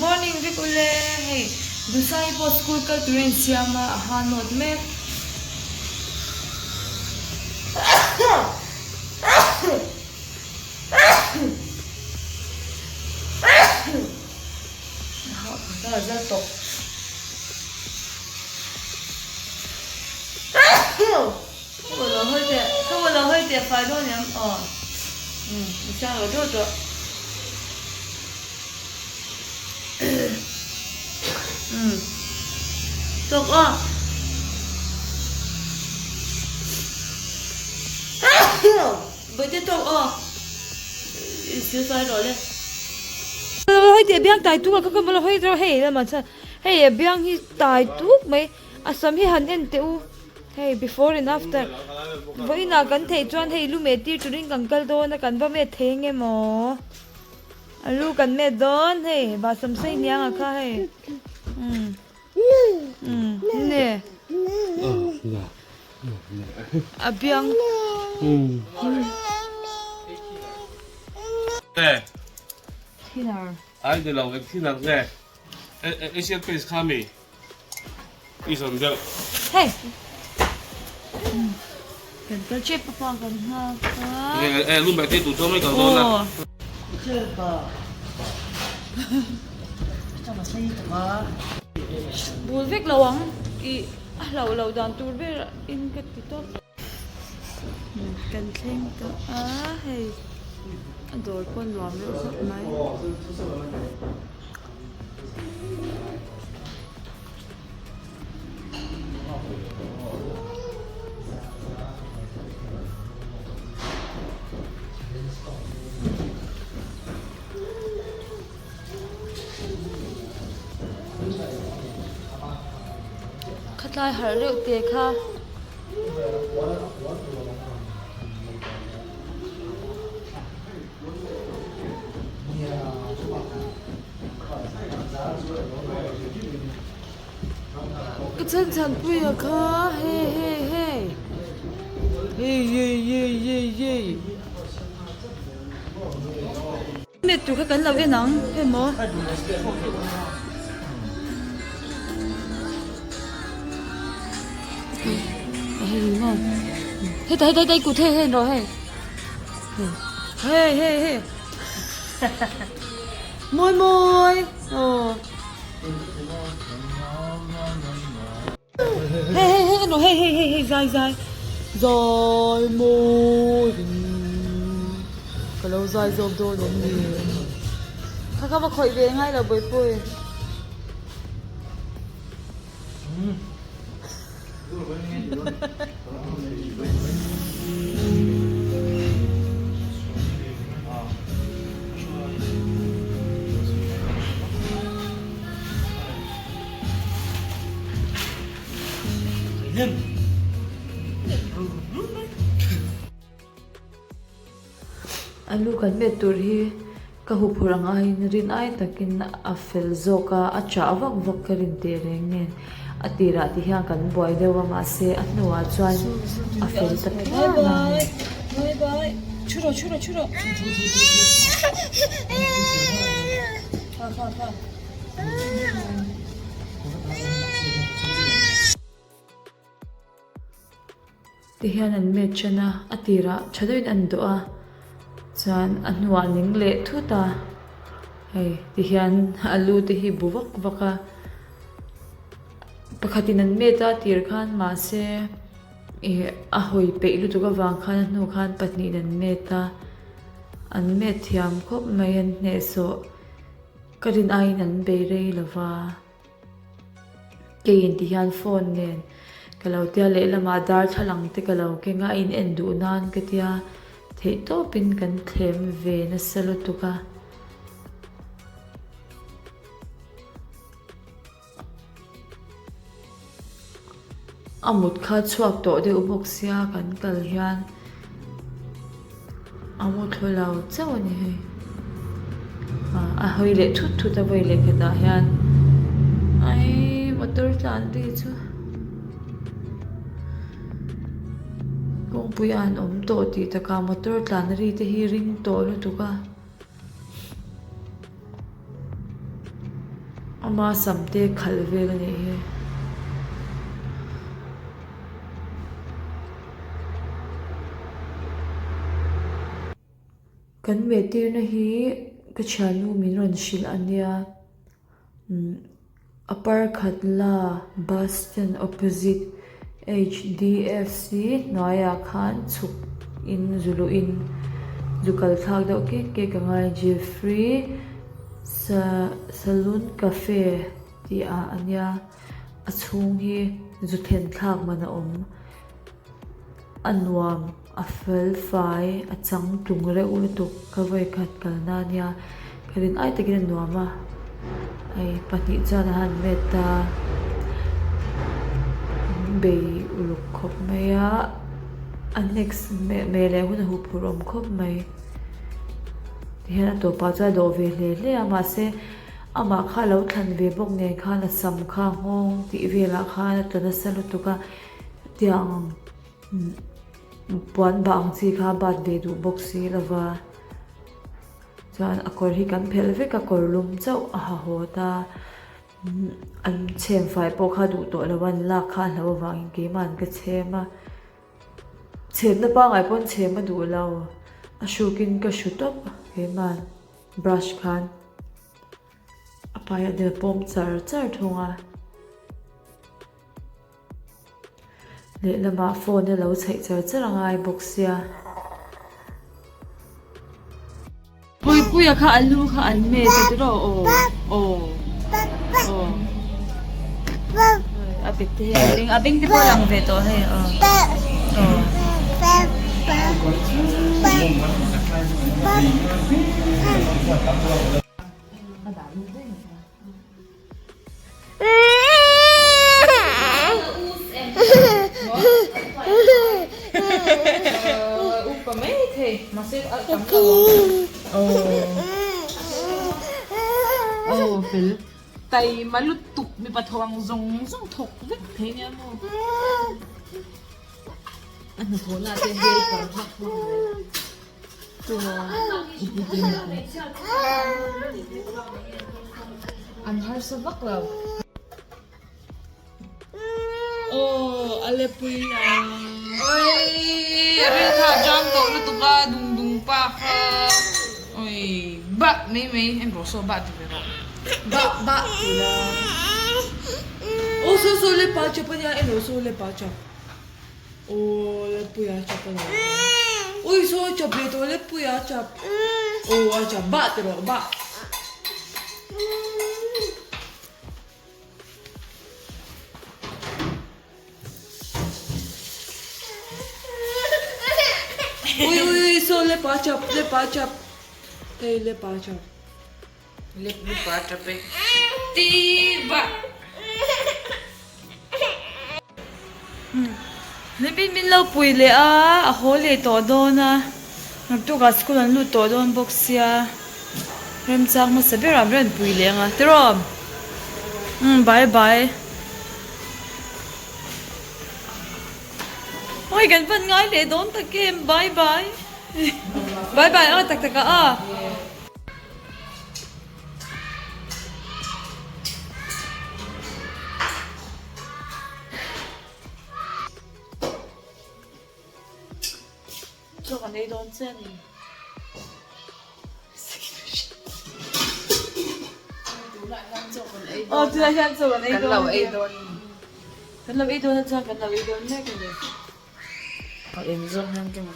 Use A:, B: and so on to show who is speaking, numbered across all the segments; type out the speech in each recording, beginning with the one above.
A: morning vek ule hei Dusai pawh school kal tur a insiam a a ha nawt mek. Bawihte tawk aw i sil fai rawh le. Hawi teh biang tai tuk a ka ka la hawi rawh hei lamah chuan hei a biang hi tai tuk mai a sam hi han en teh u hei before and after vawiinah kan theih chuan hei lu meh tir turin kan kal dawn a kan va met thei ang em aw a lu kan met dawn hei vah sam sei hniang ah kha hei umm umm nge. A biang. Thinner.
B: Ai ni lo eng thinner nge Asian paints kha mi i zawn deuh.
A: Hei. Kan kal tep a pa kan nghak a.
B: E lu mai te tu chuan mai kal dawn a.
A: Bul vek lo ang i. A hlauh loh dan tur ber in ka ti tawp. Kan thleng tawh a hei a dawr pawh nuam reuh khawp mai. Khatlai harh reuh teh kha. Ka chhan chhan pui a kha hei hei hei hei hei hei hei hei. Met tur kha kan lo en ang emaw. Heta heta heta i kut hei hei rawh hei. Hei hei hei. Mawi mawi. Aw. Hei hei hei emaw hei hei hei hei zai zai zai mawi in ka lo zai zawk dawn em ni kha kha va khawih ve ngai lo bawihpui. Alu kan met tur hi ka huphurh ang aiin rin ai takin a fel zawk a, a chah vak vak ka rin teh reng nen a tirah ti hian kan buai deuh a mahse a hnuah chuan a fel ta phian a. Ti hian an met then a, a tirah tha deuhin an dawh a, chuan a hnuah ning leh thut a, hei ti hian a lu te hi bu vak vak a, pakhatin an met a tir khan mahse ih a hawi peih lutuk avang khan a hnu khan pahnihin an met a, an met thiam khawp mai an hnehsawh. Ka rin aiin an bei rei lo va, kei in ti hian phone nen ka lo tia lehlamah darthlalang te ka lo keng a, in en duh nan ka tia theih tawpin kan thlem ve nasa lutuk a. A mut kha chhuak tawh deuh bawk sia kan kal hian a mu thlu lo chauh a ni hei ah a hawi leh thut thut a vawi leh khatah hian aii motor tlan ri chu kawngpui ah an awm tawh tih takah motor tlan ri te hi ring tawh lutuk a. Ama sam te khalh vel a nih hi. Kan meh tirna hi ka thiannu min rawn hrilh a nia umm a parkhat la bus stand opposite H_D_F_C hnuaiah khan chhuk in zu luh in zu kal thlak deuh kek kek a ngai Jeffrey saloon cafe tih ah a nia a chhung hi zu thlen thlak man a awm a nuam. A fel fai a chang tlung reuh lutuk ka vawikhat kalna ania ka rin ai takin a nuam a hei pahnih chuan a han met a an bei uluk khawp mai a a next meh leh hun a huphurh awm khawp mai tihian a tawpah chuan a dawh ve hle hle a mahse amah kha a lo thlan ve bawk nen khan a sam kha nghawng tih velah khan a tla nasa lutuk a tiang. Puan bah ang chi kha bat ve duh bawk si lo va, chuan a kawr hi kan phelh vek a kawr lum chauh a ha haw ta, an chhem fai pawh kha duh tawh lo a an lak kha a hlo avangin keimah an ka chhem a, chhemna pangngai pawn chhem a duh lo, a hrukin ka hru tawp keimah brush khan a paiah dil pawm char char thung a. Lehlamah phone a lo chheih char char a ngai bawk sia. Puipuia kha a lu kha an met a tiraw aw aw aw a bek te hi a beng a beng te pawh a lang ve tawh hei aw aw.
C: Taima lutuk mipa thawk ang zawng zawng thawk vek thei nia maw a hnathawhna te helper hlak hlak An harsa vak lo. Aw a le pui la. Oi a ril kha a jam tawh lutuk a dung dung pa kha. Oi bah mai mai en rawh saw bah ti ve rawh.
A: Bah bah ti la. Aw saw saw le pa chap a nia en rawh saw le pa chap. Aw Lalpuia chap a lo. Ui sawi chap leh tawh Lalpuia chap. Aw a chap bah ti rawh bah. Ui ui ui saw lepa chap lepa chap. Hei lepa chap.
C: Lep lupa tap e. Ti bah.
A: Hlimin min lo pui leh a, a haw leh tawh dawn a, naktukah school an lut tawh dawn bawk sia, remchang hmasa berah min rawn pui leh ang a, tiraw? Umm bye bye. Oi kan van ngai leh dawn tak em, bye bye. Bye bye ang a tak tak ah a. Chaw kan ei dawn che a ni. Aw tunah hian chaw kan ei dawn. Kan lo ei dawn. Kan lo ei dawn a chuan kan lo ei dawn mek a ni.
C: A eng zawng hian ka hmu.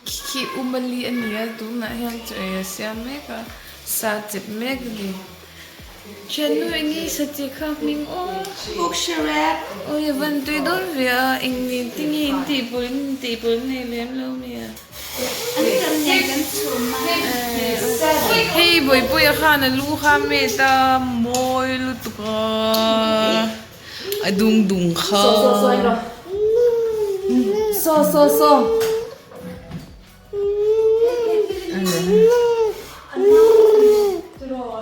C: Khi Umali a ni a, tunah hian chaw ei a siam mek a, sa chep mek a ni. Thiannu eng nge sa che kha hming aw?
D: Bawkshirep.
C: Awi a van tui dawn ve a, eng nge ti nge in tih pawh in tih pawh in nei lem lo mi a.
D: An tam nen kan chhum a.
C: Hei Bawihpuia khan a lu kha a met a, mawi lutuk a. A dung dung kha.
A: Saw saw saw emaw. Saw saw saw.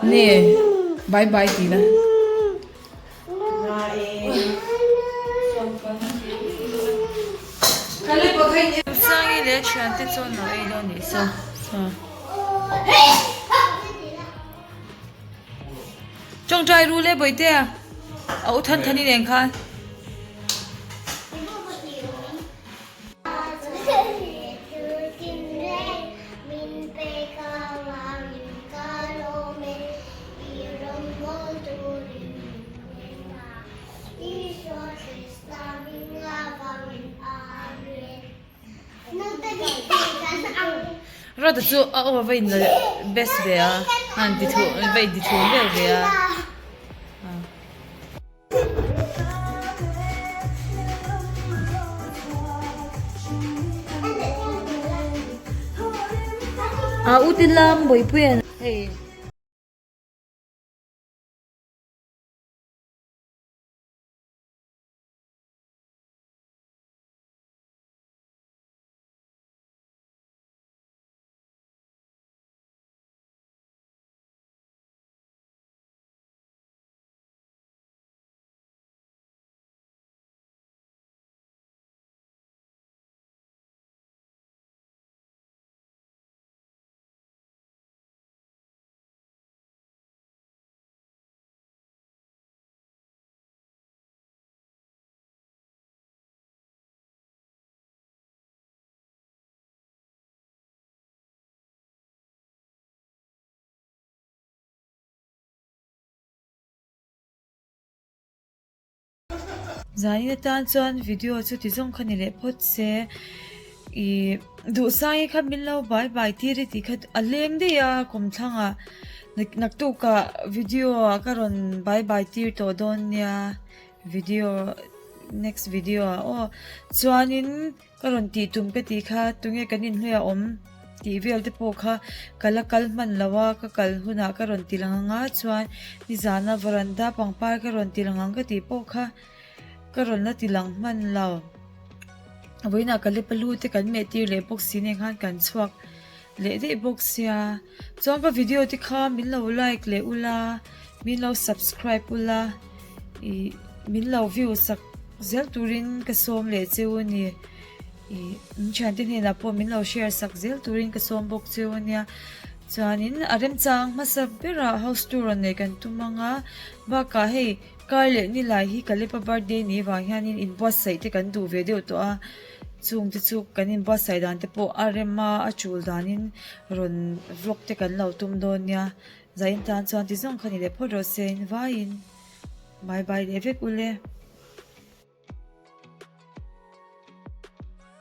C: Ne bye bye ti la.
A: Sangi leh thiante chuan lo ei dawn nih saw. Tawngtai ru le Bawihtea a u than than in eng khan. Rod-a chu a aw va in best ve a, a han ti thu va in ti thum vel ve a. A u te lam bawihpui an hei. Zanin atan chuan video chu ti zawng kha ni leh phawt se ih duhsai kha min lo bai bai tir i tih kha a leng daih a kawmthlangah naktukah video ah ka rawn bai bai tir tawh dawn nia video next video ah aw chuanin Ka rawn tih tum ka tih kha tunge kan inhnuai a awm tih vel te pawh kha ka la kal hman lo a, ka kal hunah ka rawn ti lang ang a chuan nizana varanda pangpar ka rawn ti lang ang ka tih pawh kha ka rawn la ti lang hman lo. Vawiinah ka lepa lu te kan meh tir leh bawk si nen khan kan chhuak leh daih bawk sia chuan ka video te kha min lo like leh ula min lo subscribe ula ih min lo view sak zel turin ka sawm leh cheu a ni ih min thiante hnenah pawh min lo share sak zel turin ka sawm bawk cheu a nia chuanin a remchang hmasa berah house tour rawn nei kan tum ang a bakah hei kar leh nilai hi Kalepa birthday ni vang hianin inbuatsaih te kan duh ve deuh tawh a. Chung te chu kan inbuatsaih dan te pawh a rem a, a tul danin rawn vlog te kan lo tum dawn nia. Zain tan chuan ti zawng kha ni leh phawt rawh se, in vaiin bye bye leh vek ule.